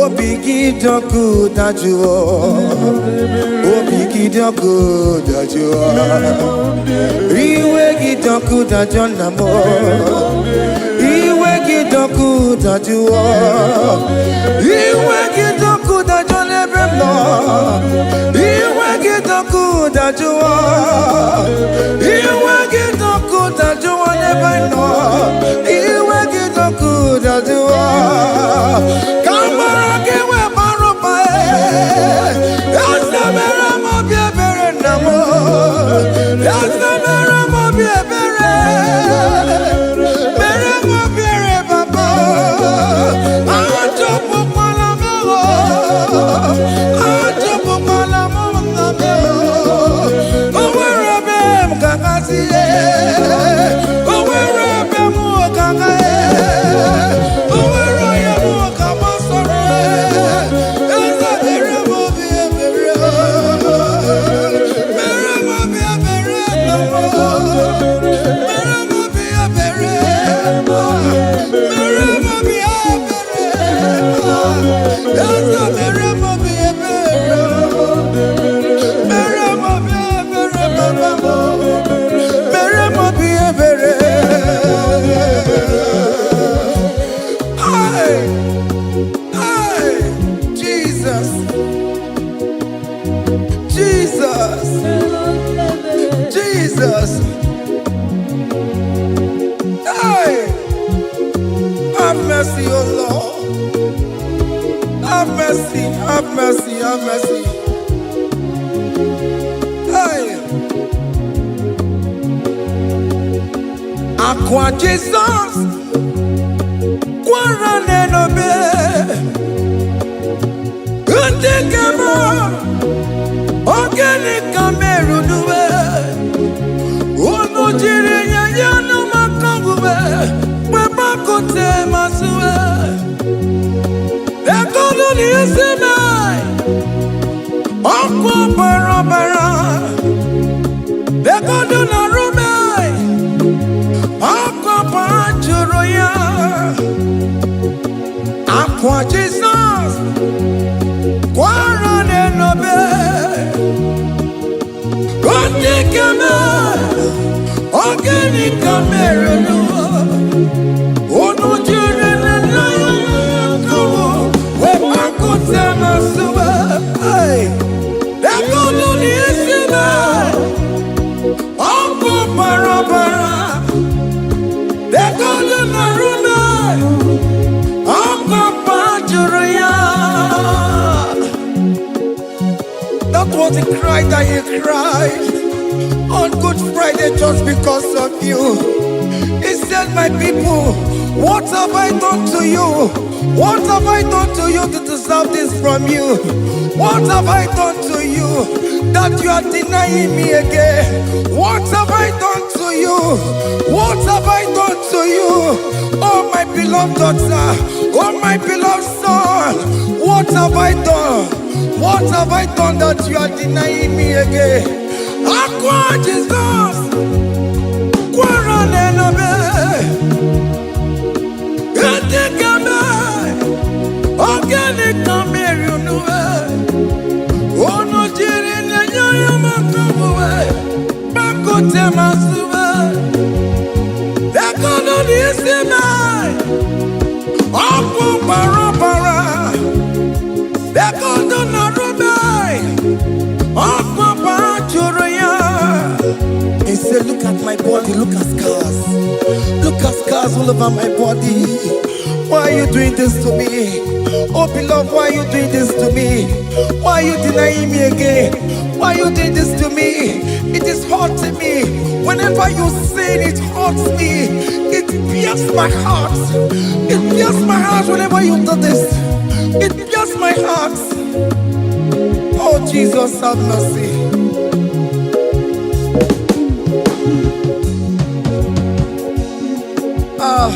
Obi gị dị ọkụ dajụọ. Obi gị dị ọkụ dajụọ. Iwe gị dị ọkụ dajụọ, nna m. Iwe gị dị ọkụ dajụọ. Iwe gị dị ọkụ dajụọ n'ebe m nọ. Iwe gị dị ọkụ dajụọ. Iwe gị dị ọkụ dajụọ n'ebe m nọ. Iwe gị dị ọkụ dajụọ. Ka mara gị wee mara ụba. Eze, mere m obi ebere, nna m. Eze, mere m obi ebere. Mere m obi ebere, baba. Achọpụkwala m, achọpụkwala m, nna m. O nwere ebe m ga-agazi, o nwere ebe m ga-aga, o nwere onye m ga-agbasoro. Eze, mere m obi ebere. Mere m obi ebere, nna m. Mere m obi ebere. Mere m obi ebere. Eze, mere m obi ebere. Mere m obi ebere, baba m. Mere m obi ebere. Hey, hey, Jesus, Jesus, Jesus. Hey, have mercy, oh Lord. Have mercy, have mercy, have mercy. Hey. Akwa Jizọs kwara n'enobe, ndị nke m, ogene ka merunuwe unu jiri nye ya n'ụmụaka uwe kpekpakute masịwe ekolu n'isi mee ọkụ bara bara ekodu na rume ọkụ bara jụrụ ya. Akwa Jizọs kwara n'enobe, ndị nke m, ogene ka mere n'ụwa unu jiri nne ya kọwụ wee kpakọta na sụba ekolu n'isi mee ọkụ bara bara ekolu na rume ọkụ jụrụ ya. That was the cry that he cried on Good Friday just because of you. He said, "My people, what have I done to you? What have I done to you to deserve this from you? What have I done to you that you are denying me again? What have I done to you? What have I done to you? Oh, my beloved daughter, oh, my beloved son, what have I done? What have I done that you are denying me again?" Akwa Jesus, kwara n'enobe, etikeme, ogene ka mere unu unu jiri na-enye ya maka omume, gbakọte masịwe, ekono n'isi mee, ọkụ bara bara, ekono na rube, ọkụ bara jụrụ ya. He said, "Look at my body, look at scars. Look at scars all over my body. Why are you doing this to me? Oh, beloved, why are you doing this to me? Why are you denying me again? Why are you doing this to me? It is hurting me. Whenever you sin, it hurts me. It pierces my heart. It pierces my heart whenever you do this. It pierces my heart." Oh, Jesus, have mercy. Ah,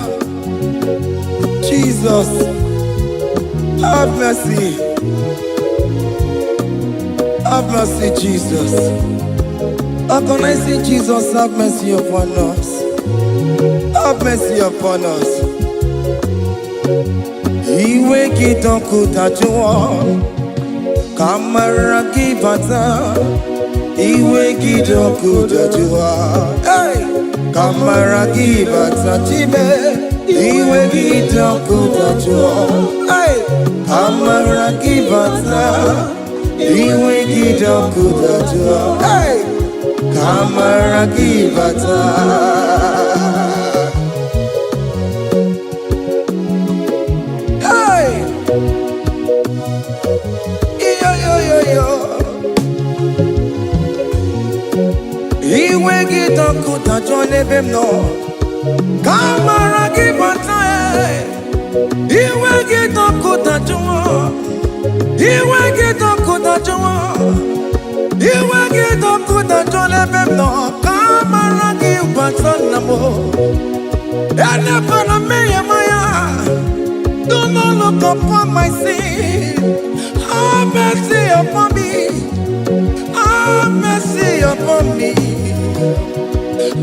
Jesus, have mercy. Have mercy, Jesus. Agonizing Jesus, have mercy upon us. Have mercy upon us. Iwe gị dọkụ dajụọ, ka amara gị bata. Iwe gị dọkụ dajụọ. Hey! Ka amara gị bata, Chime. Iwe gị dọkụ dajụọ. Hey! Ka amara gị bata. Iwe gị dọkụ dajụọ. Hey! Ka amara gị bata. Hey! Iyo yo yo yo. Iwe gị dọkụ dajụọ n'ebe m nọ. Ka amara gị bata. Eh. Iwe gị dọkụ dajụọ. Iwe gị dọkụ dajụọ. Iwe gị dọkụ dajụọ n'ebe m nọ. Ka amara gị bata nna m. Elebara mmehie m anya. Do not look upon my sin. Have mercy upon me. Have mercy upon me.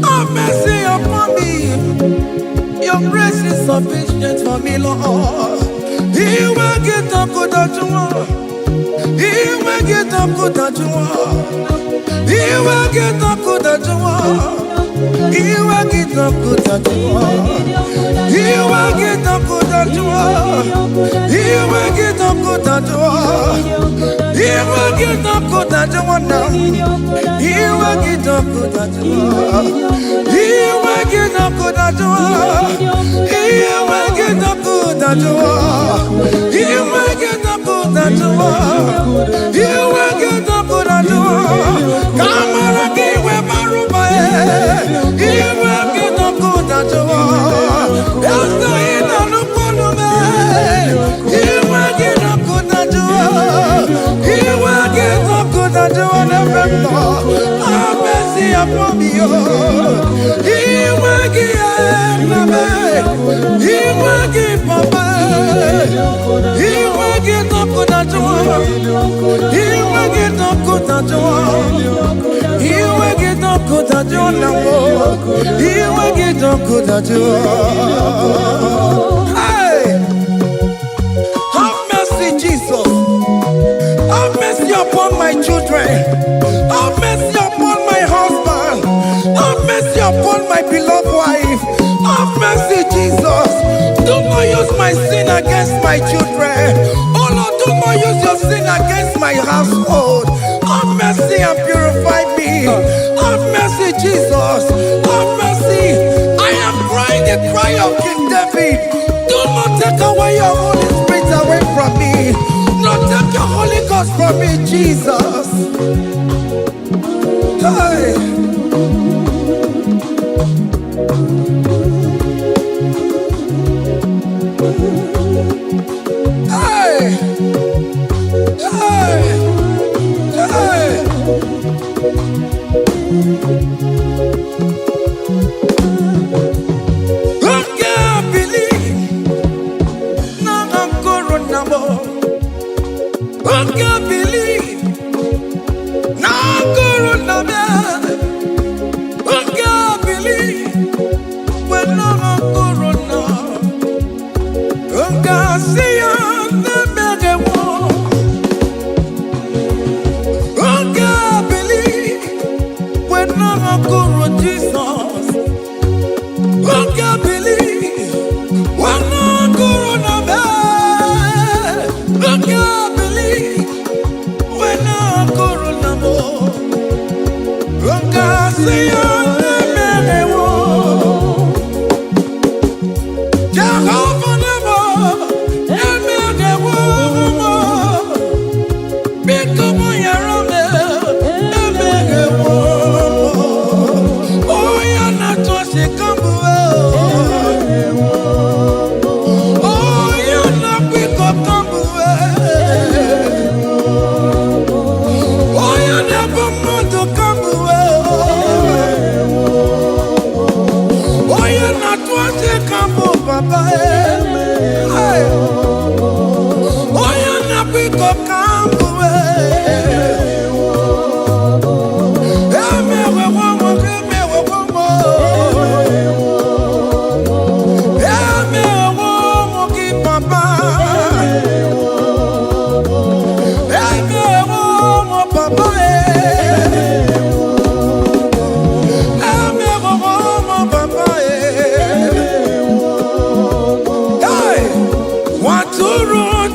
Have mercy upon me. Your grace is sufficient for me, Lord. Iwe gị dọkụ dajụọ. Iwe gị dọkụ dajụọ. Iwe gị dọkụ dajụọ. Iwe gị dọkụ dajụọ. Iwe gị dọkụ dajụọ. Iwe gị dọkụ dajụọ. Iwe gị dọkụ dajụọ na m. Iwe gị dọkụ dajụọ. Iwe gị dọkụ dajụọ. Iwe gị dọkụ dajụọ. Iwe gị dọkụ dajụọ. Iwe gị dọkụ dajụọ. Ka amara gị wee bara ụba. Iwe gị dọkụ dajụọ. Eze ị na-anụkwu olu m. Iwe gị dọkụ dajụọ. Iwe gị dọkụ dajụọ n'ebe m nọ. Have mercy upon me, oh. Iwe gị nna m. Iwe gị papa. Iwe gị dọkụ dajụọ. Iwe gị dọkụ dajụọ. Iwe gị dọkụ dajụọ na m. Iwe gị dọkụ dajụọ. Hey! Have mercy, Jesus. Have mercy upon my children. Have mercy upon my husband. Have mercy upon my beloved wife. Have mercy, Jesus. Do not use my sin against my children. Oh Lord, do not use your sin against my household. Have mercy and purify me. Have mercy, Jesus. Have mercy. I am crying the cry of King David. Do not take away your Holy Spirit away from me. Not take your Holy Ghost from me, Jesus. Hey. Hey. Hey. Hey. Oge bili na nkoro na mo. Oge bili na nkoro na me. Oge bili when nkoro na. Oge si ya na mege wo. Oge bili when nkoro Jesus. Oge bili when nkoro na me. Oge bili when nkoro na mo. Oge si ya na mege wo. Jehovah namo, emege wo mo. Biko mo yara me, emege wo mo. Oya na tosi kambu Oya na kwiko kambu Oya na bomoto kambu Oya na tosi kambu papa. Hey. Oya na kwiko kambu. Emewe womo, emewe womo. Emewe womo ki papa.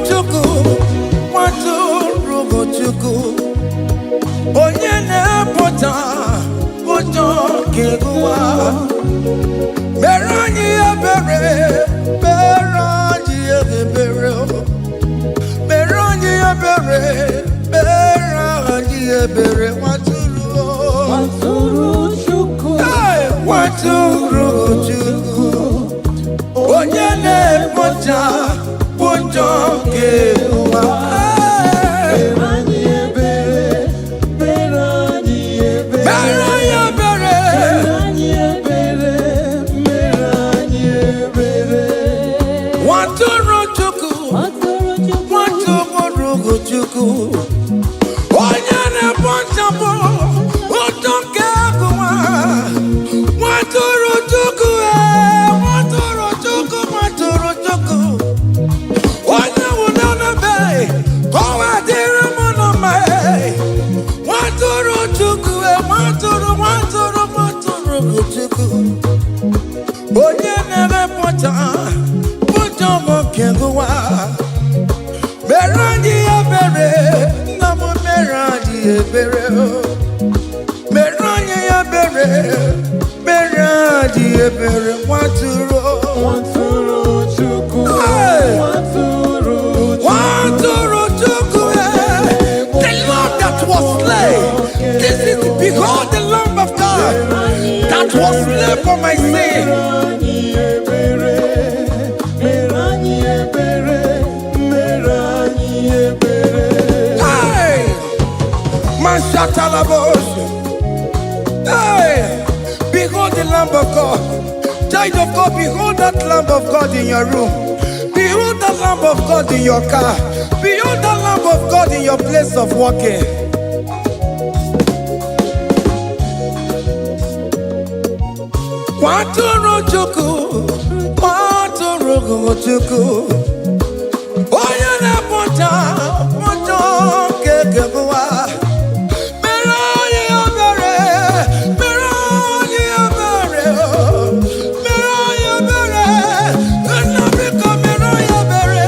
Chukwu, nwatụrụ Chukwu, onye na-epụta ụjọ nke ụwa. Mere anyị ebere, mere anyị ebere, mere anyị ebere, mere anyị ebere, nwatụrụ. Nwatụrụ Chukwu. Hey, nwatụrụ Chukwu, onye na-ekpocha ụjọ nke ụwa. Hey! Mere anyị ebere, mere anyị ebere. Mere anyị ebere. Mere anyị ebere, mere anyị ebere. Nwatụrụ Chukwu. Nwatụrụ Chukwu. Nwatụrụ Chukwu, onye na-ekpochapụ ụjọ nke ụwa. Nwatụrụ Chukwu, ee, nwatụrụ Chukwu, nwatụrụ Chukwu, onye nwụrụ n'ebe ka ọ wee dịrị m na mma. Ee. Nwatụrụ Chukwu, ee, nwatụrụ, nwatụrụ, nwatụrụ Chukwu, onye na-emepụta ụjọ nke ụwa. Mere anyị ebere, nna m, mere anyị ebere o. Mere anyị ebere, mere anyị ebere, nwatụrụ. Nwatụrụ Chukwu. Hey! Nwatụrụ Chukwu. Nwatụrụ Chukwu, eh, the Lamb that was slain. This is, behold the Lamb of God that was slain for my sin. Mere anyị ebere, mere anyị ebere, mere anyị ebere. Hey! Mashatalabos. Hey! Behold the Lamb of God. Child of God, behold that Lamb of God in your room. Behold the Lamb of God in your car. Behold the Lamb of God in your place of working. Nwatụrụ Chukwu, nwatụrụ Chukwu, onye na-ekpocha ụjọ nke ụwa. Mere anyị ebere, mere anyị ebere, mere anyị ebere, nna, biko mere anyị ebere,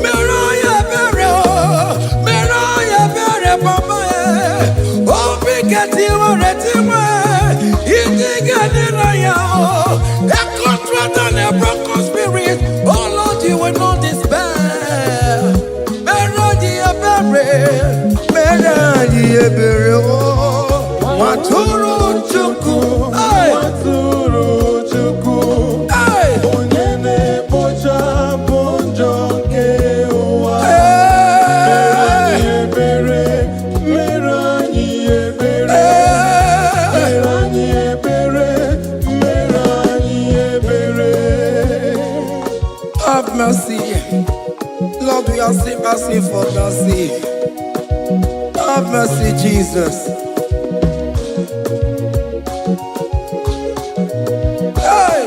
mere anyị ebere, mere anyị ebere, papa. Obi ketiwere tiwe, iji ga-adịrị ya o. A contrite and a broken spirit, oh Lord, you will not despair. Mere anyị ebere, mere anyị ebere o. Nwatụrụ Chukwu. Hey! Nwatụrụ Chukwu. Hey! Onye na-ekpochapụ njọ nke ụwa. Hey! Ebere, mere anyị ebere. Hey! Mere anyị ebere, mere anyị ebere. Have mercy. Lord, we are still asking for mercy. Have mercy, Jesus. Hey!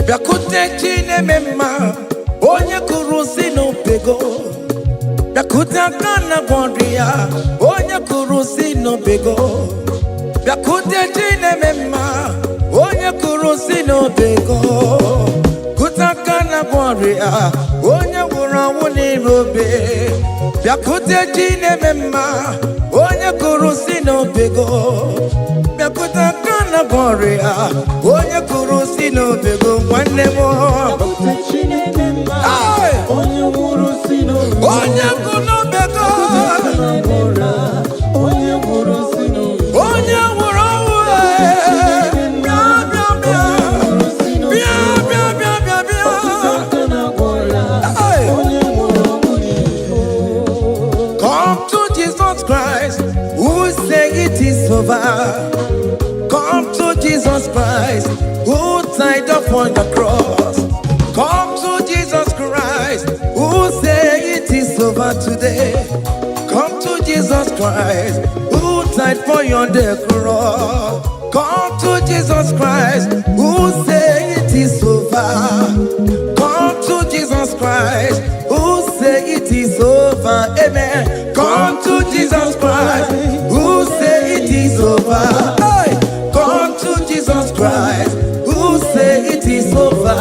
Bịakwute Chineme mma, onye kụrụ si n'opego. Bịakwute aka na gwọrọ ya, onye kụrụ si n'opego. Bịakwute Chineme mma, onye kụrụ si n'obego. Kute aka na gwọrọ ya, onye nwụrụ ọnwụ n'ime obe. Bịakwute Chineme mma, onye kụrụ si n'obego. Bịakwute aka na gwọrọ ya, onye kụrụ si n'obego, nwanne m. Bịakwute Chineke mma, Hey! onye nwụrụ si n'obe. Onye kụ n'obego. Onye nwụrụ si n'obe. Onye nwụrụ ọnwụ, ee, bịa, bịa, bịa. Bịa, bịa, bịa, bịa, bịa. Hey! Onye nwụrụ ọnwụ n'ihu. Come to Jesus Christ, who say it is over. Come to Jesus Christ, who died upon the cross. Come to Jesus Christ, who say it is over today. Come to Jesus Christ, who died for you on the cross. Come to Jesus Christ, who say it is over. Come to Jesus Christ, who say it is over. Amen. Come to Jesus Christ, who say it is over. Hey! Come to Jesus Christ. Christ, who say it is over.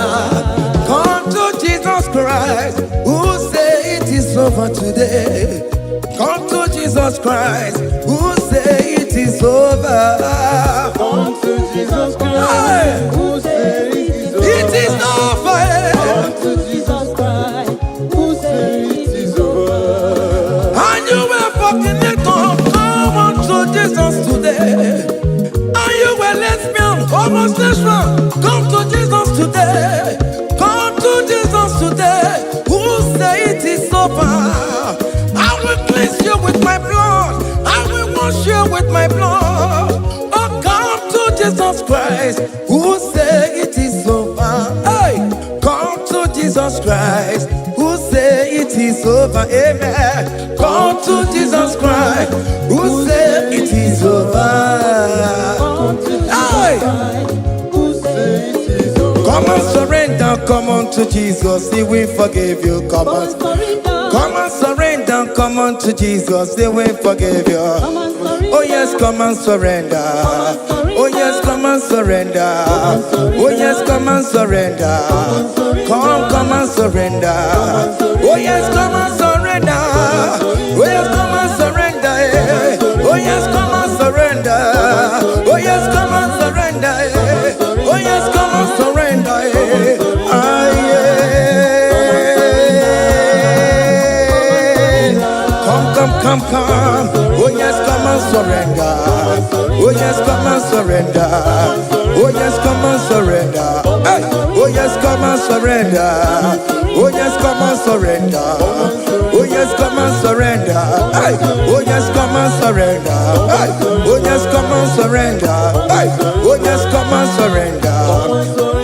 Come to Jesus Christ, who say it is over today. Come to Jesus Christ, who say it is over. Come to Jesus Hey! Christ, who say it is over. It is over. Come to Jesus Christ, who say it is over. And you were fornicator, come unto Jesus today. And you were lesbian, homosexual, come to Jesus today. Come to Jesus today. Who say it is over? I will cleanse you with my blood. I will wash you with my blood. Oh, come to Jesus Christ, who say it is over. Hey, come to Jesus Christ, who say it is over. Amen. Come to Jesus Christ, who say it is over. Come to Jesus Hey! Christ, who say it is over. Come and surrender, come on to Jesus, He will forgive you. Come Come on, and surrender. come and surrender, come on to Jesus, He will forgive you. Come and surrender. Oh yes, come and surrender. Oh yes, come and surrender. Oh yes, come and surrender. Come, come and surrender. Oh yes, come and surrender. Oh yes, come and surrender. Eh. Oh yes, come and surrender. Oh yes, come and surrender. Eh. Oh yes, come and surrender. Eh. Ah, yeah. Come, come, come, come. Oh yes, come and surrender. Oh yes, come and surrender. Oh yes, come and surrender. Hey. Oh yes, come and surrender. Oh yes, come and surrender. Oh yes, come and surrender. Hey. Oh yes, come and surrender. Hey. Oh yes, come and surrender. Hey. Oh yes, come and surrender.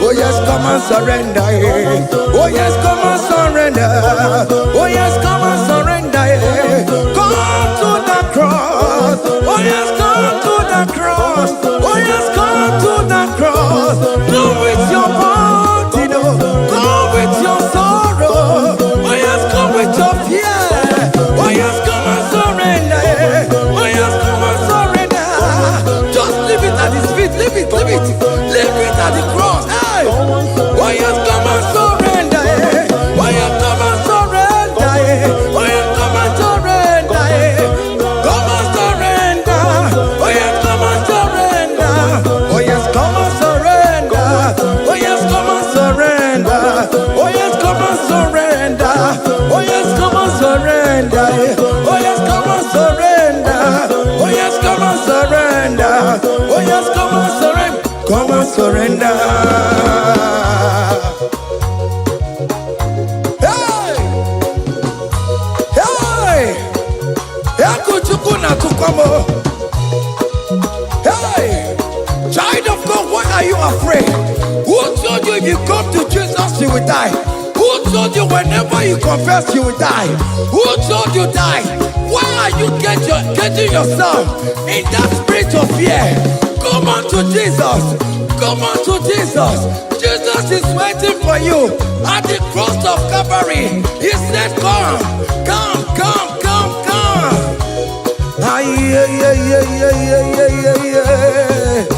Oh yes, come and surrender. Eh. Oh yes, come and surrender. Oh yes, come and surrender. Eh. Come to the cross. Oh yes, come to the cross. Oh yes, come to the cross. Come with your body, no. Come with your sorrow. Oh yes, come with your fear. Oh yes, come and surrender. Eh. Oh yes, come and surrender. Just leave it at His feet. Leave it, leave it, leave it at the cross. Hey. Oh yes, come and surrender. Eh. Oh yes, come and surrender. Eh. Oh yes, come and surrender. Eh. Come and surrender. Oh yes, come and surrender. Oh yes, come and surrender. Oh yes, come and surrender. Oh yes, come and surrender. Oh yes, come and surrender. Eh. Oh yes, come and surrender. Oh yes, come and surrender. Oh yes, come and surrender. Come and surrender. Hey! Hey! Egwu na-atụkwa m o. Hey! Child of God, why are you afraid? Who told you if you come to Jesus, you will die? Who told you whenever you confess, you will die? Who told you die? Why are you getting yourself in that spirit of fear? Come on to Jesus. Come on to Jesus. Jesus is waiting for you at the cross of Calvary. He said, "Come, come, come, come, come." Ay, ay, ay, ay, ay, ay, ay, ay, ay.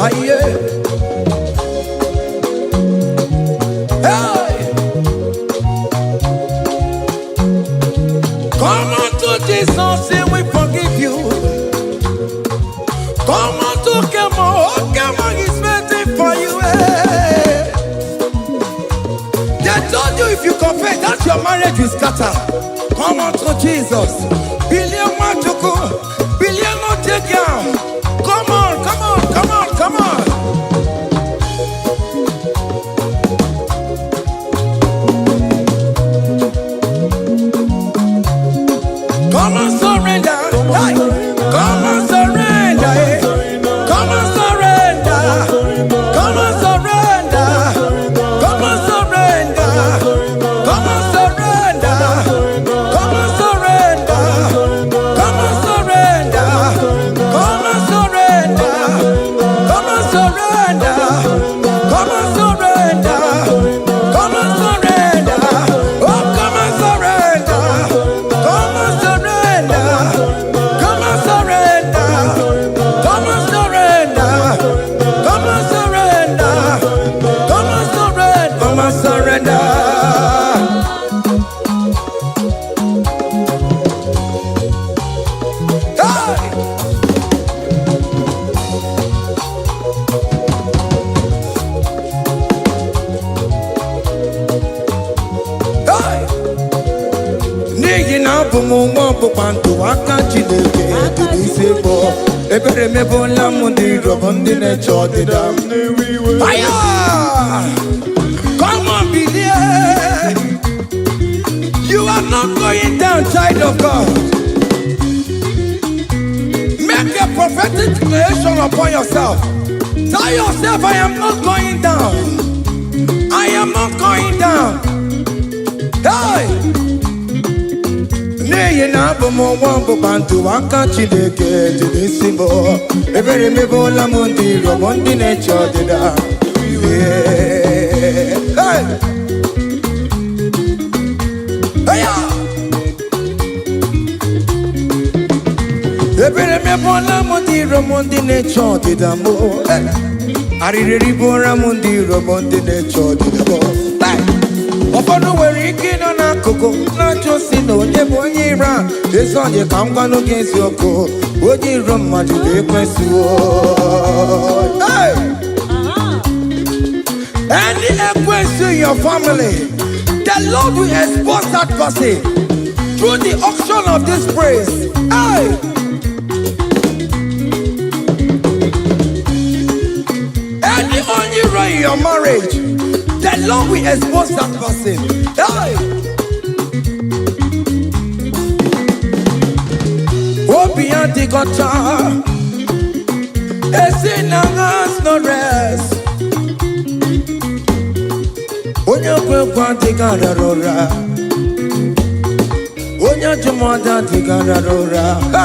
Ay, ay. Hey! Come unto Jesus, and we forgive you. Come unto Kemo, oh Kemo is waiting for you. Hey. They told you if you confess that your marriage will scatter. Come unto Jesus. Billion Nwachukwu, billion no take down. Come on, come on, come on, come on. Come and surrender. Hey. Come and surrender. Eh. Come and surrender. Come and surrender. Come and surrender. Come and surrender. Come and surrender. ọgbụgba ndụ, aka Chineke dị n'isi bụ ebere mebụla m ndị iro m, ndị na-eche ọdịda m. Fire! Come on, bilie. You are not going down, child of God. Make a prophetic declaration upon yourself. Tell yourself, "I am not going down. I am not going down." Hey! N'ihi na abụ m nwa ọgbụgba ndụ, aka Chineke dị n'isi m, ebere mebụla m ndị iro m, ndị na-eche ọdịda. Yeah. Hey! Hey! Ebere mebụla m ndị iro m, ndị na-eche ọdịda m. Hey! Arịrị eribụra m ndị iro m, ndị na-eche ọdịda m. Hey! Ụfọdụ nwere ike ịnọ n'akụkụ na-ajụ si na onye bụ onye iro a. Ezi onye ka m gwanụ gị eziokwu, onye iro mmadụ ga-ekwesịwo. Hey! Any ekwensu in your family, the Lord will expose that person through the unction of this praise. Hey! Any onye iro in your marriage, the Lord will expose that person. Hey! Obi adịghị ọcha, esi na has no rest. Onye kwe ekwe adịghị arara ụra. Onye ajụmọdụ adịghị arara ụra. Ha!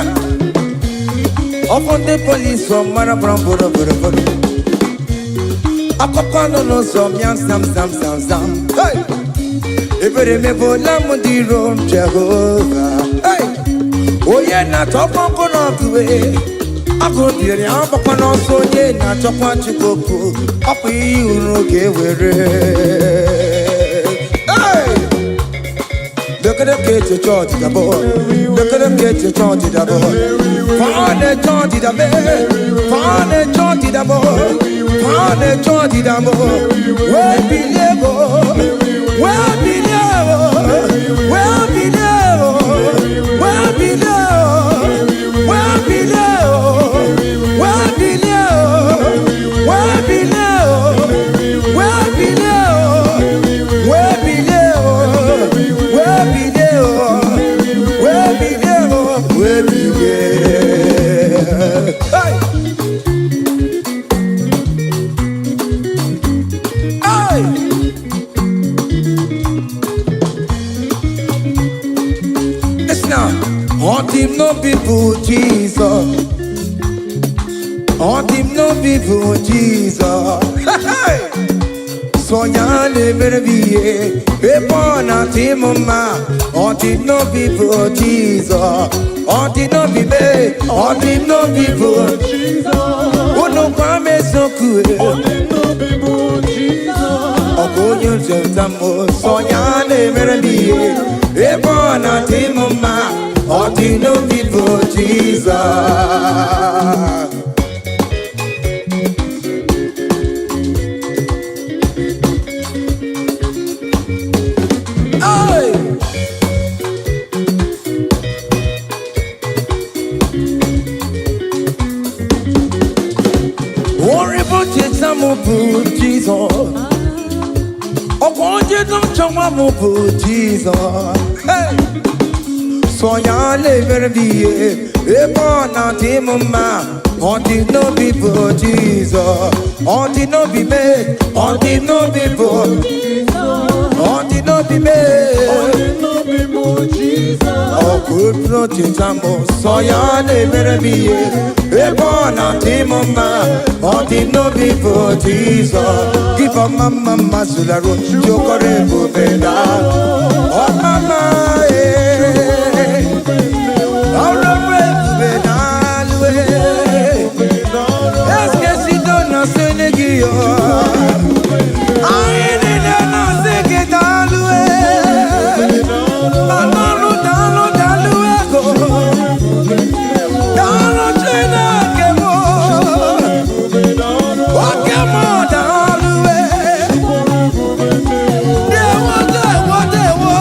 Ọfọ ndị polisi ọmara bụrụ bụrụ bụrụ bụrụ. Akụkọ nọ n'ụzọ mịa sam sam sam sam. Hey! Ebere mebụla m ndị iro m, Jehova. Hey! Onye na-achọkwa nkụ n'ọkụ, agụ biri agbakwa n'ọsọ. Onye na-achọkwa Chukwu okwu, ọkwa ihe uru ga-ewere. Hey! Lekere ka echiche ọdịda bụ, lekere ka echiche ọdịda bụ, fa na-eche ọdịda mee, fa na-eche ọdịda bụ, fa na-eche ọdịda bụ, wee bilie bụ, wee bilie bụ, wee bilie bụ, wee bilie bụ, wee bilie bụ, wee bilie bụ, wee bilie bụ, wee bilie bụ, wee bilie bụ, wee bilie bụ, wee bilie bụ, wee bilie. Hey! Hey! Listen now. Ọ dị m n'obi bụ Jizọs. Ọ dị m n'obi bụ Jizọs. Hey! Sọ ya na-emere m ihe ebe ọ na-adị m mma. Ọ dị m n'obi bụ Jizọs. Ọ dị n'obi me, ọ dị m n'obi bụ unu gwa m eziokwu. Ọ bụ onye nzọpụta m, sọ ya na-emere m ihe ebe ọ na-adị m mma. Ọ dị n'obi bụ Jizọs. Hey! Orin bụ cheta m bụ Jizọs. Ọkwa onye nchọnwa m bụ Jizọs. Hey! Sọ ya na-emere m ihe ebe ọ na-adị m mma. Ọ dị n'obi bụ Jizọs. Ọ dị n'obi mee, ọ dị n'obi bụ, ọ dị n'obi mee. Ọkụ cheta m, sọ ya na-emere m ihe ebe ọ na-adị m mma. Ọ dị n'obi bụ Jizọs. Give mma mma mma zularụ jokọrọ ebube na ọmama ee ọrụ ebube na alụ eskesido na sene gị yo. Anyị niile na-asị gị daalụ ee. Daalụ, daalụ, daalụ ego. Daalụ Chineke m. Oke m daalụ ee. Dewo, dewo, dewo.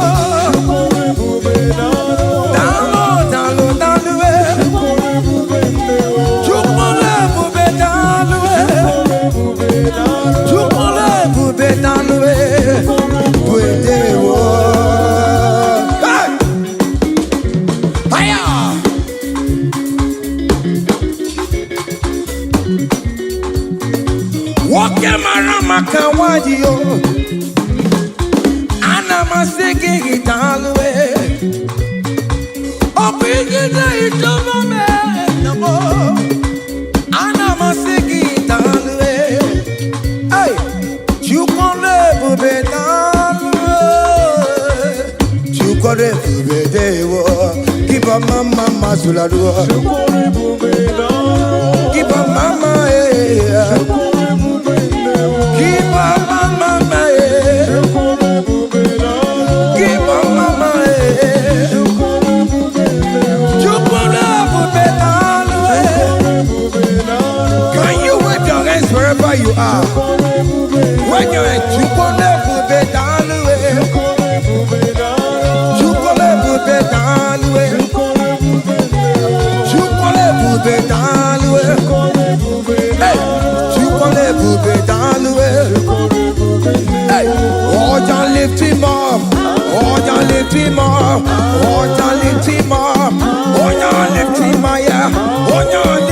Nwoke mara maka nwanyị o. Ana m asị gị daalụ e. Ọ bụ ijide ịchọba m e. Ana m asị gị daalụ e. Hey! Chukwu ebube, daalụ e. Chukwu ebube dewo. Give a mama mazularu. Give a mama eh. Give a mama eh. Give a mama eh. Chukwu ebube, daalụ e. Can you wave your hands wherever you are? When you're in Chukwu ebube, daalụ e. Chukwu ebube, daalụ e. Chukwu ebube, daalụ e. Hey! Chukwu ebube, daalụ e. Hey! Ọja, lift him up. Ọja, lift him up. Ọja, lift him up. Ọja, lift him higher. Ọja.